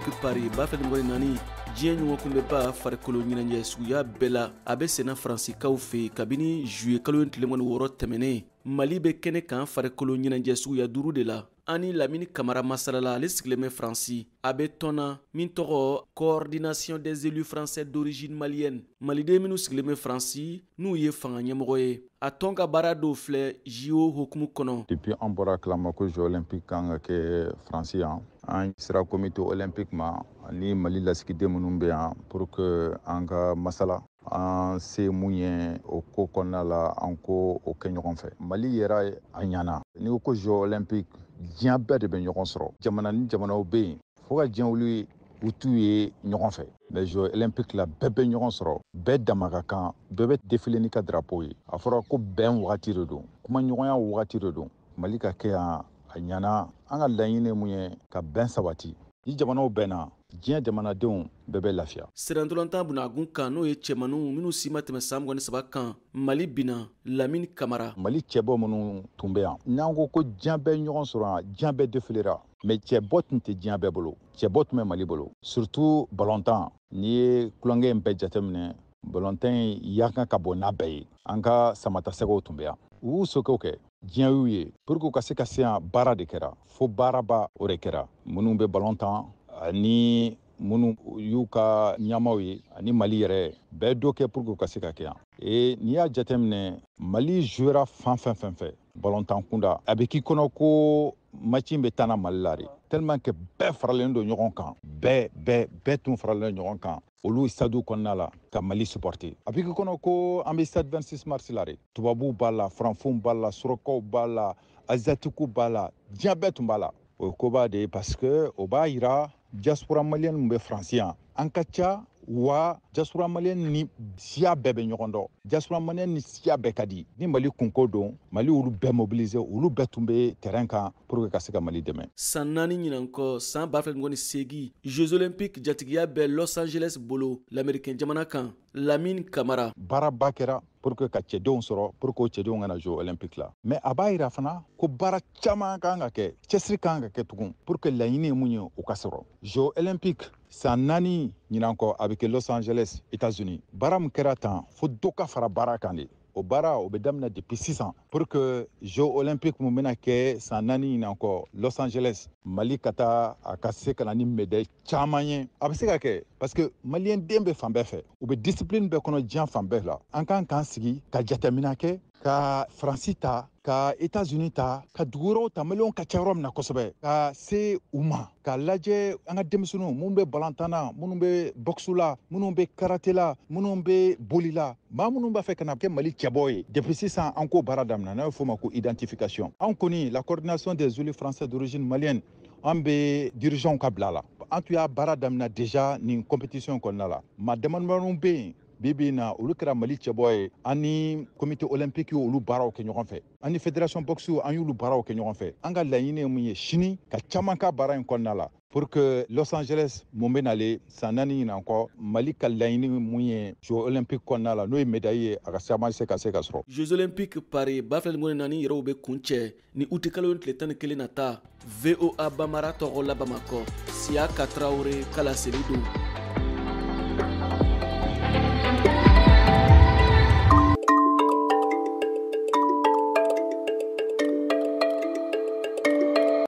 Olympiques Paris 2024, diɲɛ ɲɔgɔnkunbɛnba farikolo ɲɛnajɛ suguya bɛɛ la, a bɛ senna Faransikaw fɛ kabini juillet kalo in tile 26 tɛmɛnen. Mali bɛ kɛnɛ kan farikolo ɲɛnajɛ suguya 5 de la. Ani Lamini Kamara masalala, ale sigilen bɛ Faransi. A bɛ tɔn na min tɔgɔ Coordination des élus français d'origine malienne, maliden minnu sigilen bɛ Faransi n'u ye fanga ɲɛmɔgɔ ye. A tɔn ka baara dɔw filɛ JO hukumu kɔnɔ. Depuis an bɔra kalama ko Jeux olympiques kan ka kɛ Faransi yan, an sera comité olympique ma ani Mali lasigiden minnu bɛ yan pour que an ka masala an se mun ye o ko kɔnɔna la, an ko o kɛ ɲɔgɔn fɛ. Mali yɛrɛ a ɲana. N'i ko Jeux olympiques, diɲɛ bɛɛ de bɛ ɲɔgɔn sɔrɔ. Jamana ni jamanaw bɛ yen fo ka diɲɛ wuli, u t'u ye ɲɔgɔn fɛ, mais Jeux olympiques la, bɛɛ bɛ ɲɔgɔn sɔrɔ, bɛɛ dama ka kan, bɛɛ bɛ défiler n'i ka drapeau ye. A fɔra ko bɛn wagati de don, kumaɲɔgɔnya wagati de don. Mali ka kɛ yan, a ɲana. An ka laɲini ye mun ye? Ka bɛn sabati. Ni jamanaw bɛnna, diɲɛ jamanadenw bɛɛ bɛ lafiya. Sirantɔlantan bunagun kan, n'o ye cɛmaninw minnu si ma tɛmɛ san 23 kan, Mali binna. Lamini Kamara. Mali cɛbɔ minnu tun bɛ yan, n'an ko ko diɲɛ bɛɛ ɲɔgɔn sɔrɔ yan, diɲɛ bɛɛ défilera, mais cɛbɔ tun tɛ diɲɛ bɛɛ bolo. Cɛbɔ tun bɛ Mali bolo, surtout balontan. N'i ye tulonkɛ in bɛɛ jateminɛ, balontan in yakan ka bɔ n'a bɛɛ ye. An ka samatasɛgɛw tun bɛ yan, u y'u sokɛw kɛ, diɲɛ y'u ye. Pour que u ka se ka se yan, baara de kɛra, fo baaraba o de kɛra. Minnu bɛ balontan ani minnu y'u ka ɲɛmaw ye ani Mali yɛrɛ bɛɛ dɔ kɛ pour que u ka se ka kɛ yan. E n'i y'a jateminɛ, Mali jouera fan fɛn fɛn fɛ balontan kunda, a bɛ k'i kɔnɔ ko match in bɛ taa na Mali la de, tellement que bɛɛ faralen don ɲɔgɔn kan, bɛɛ bɛɛ bɛɛ tun faralen don ɲɔgɔn kan olu stade kɔnɔna la ka Mali supporter. A bɛ k'i kɔnɔ ko an bɛ stade 26 mars la de. Tubabuw b'a la, faranfinw b'a la, surakaw b'a la, asiatiques b'a la, diɲɛ bɛɛ tun b'a la. O ye koba de ye, parce que o b'a yira diaspora malienne min bɛ Faransi yan, an ka ca wa. Diaspora malienne ni siya bɛɛ bɛ ɲɔgɔn dɔn, diaspora malienne ni siya bɛɛ ka di. Ni Mali kunko don, Mali olu bɛɛ mobiliser, olu bɛɛ tun bɛ terrain kan pour que ka se ka Mali dɛmɛ. San 4 ɲinan kɔ, san 2028, Jeux olympiques jatigiya bɛ Los Angeles bolo, l'Américain jamana kan. Lamine Kamara. Baaraba kɛra pour que ka cɛdenw sɔrɔ, pour que o cɛdenw kana Jeux olympiques la, mais a b'a yira fana ko baara caman kan ka kɛ, cɛsiri kan ka kɛ tugun pour que laɲini ye mun ye, o ka sɔrɔ. Jeux olympiques, san 4 ɲinan kɔ, a bɛ kɛ Los Angeles, États-Unis. Baara min kɛra tan, fo dɔ ka fara baara kan de. O baara o bɛ daminɛ depuis sisan pour que Jeux olympiques mun bɛna kɛ san 4 ɲinan kɔ Los Angeles, Mali ka taa, a ka se ka na ni médaille caman ye. A bɛ se ka kɛ, parce que maliyɛn den bɛ fan bɛɛ fɛ, u bɛ discipline bɛɛ kɔnɔ diɲɛ fan bɛɛ la. An kan k'an sigi ka jateminɛ kɛ, ka Faransi ta, ka États-Unis ta, ka dugu wɛrɛw ta, maliyɛnw ka ca yɔrɔ min na kosɛbɛ, ka se u ma k'a lajɛ an ka denmisɛnninw minnu bɛ balontan na, minnu bɛ boxe la, minnu bɛ karaté la, minnu bɛ boli la, maa minnu b'a fɛ ka na kɛ Mali cɛbɔ ye. Depuis sisan, an k'o baara daminɛ, n'a bɛ f'o ma ko identification. An kɔni, la Coordination des élus français d'origine malienne, an bɛ dirigeants ka bila la. An tun y'a baara daminɛ déjà nin compétition kɔnɔna la. Maa damadamaninw bɛ yen bi bi in na, olu kɛra Mali cɛbɔ ye. An ni comité olympique y'olu baaraw kɛ ɲɔgɔn fɛ, an ni fédération boxe, an y'olu baaraw kɛ ɲɔgɔn fɛ. An ka laɲini ye mun ye sini? Ka caman ka baara in kɔnɔna la pour que Los Angeles mun bɛ nalen san 4 ɲinan kɔ, Mali ka laɲini mun ye Jeux olympiques kɔnɔna la, n'o ye médaille ye, a ka caman se ka sɔrɔ. Jeux olympiques Paris 2024 yɛrɛw bɛ kun cɛ ni utikalo tile 11 nata. VOA Bamara tɔgɔ la Bamakɔ, Siya Tarawele kala seli don.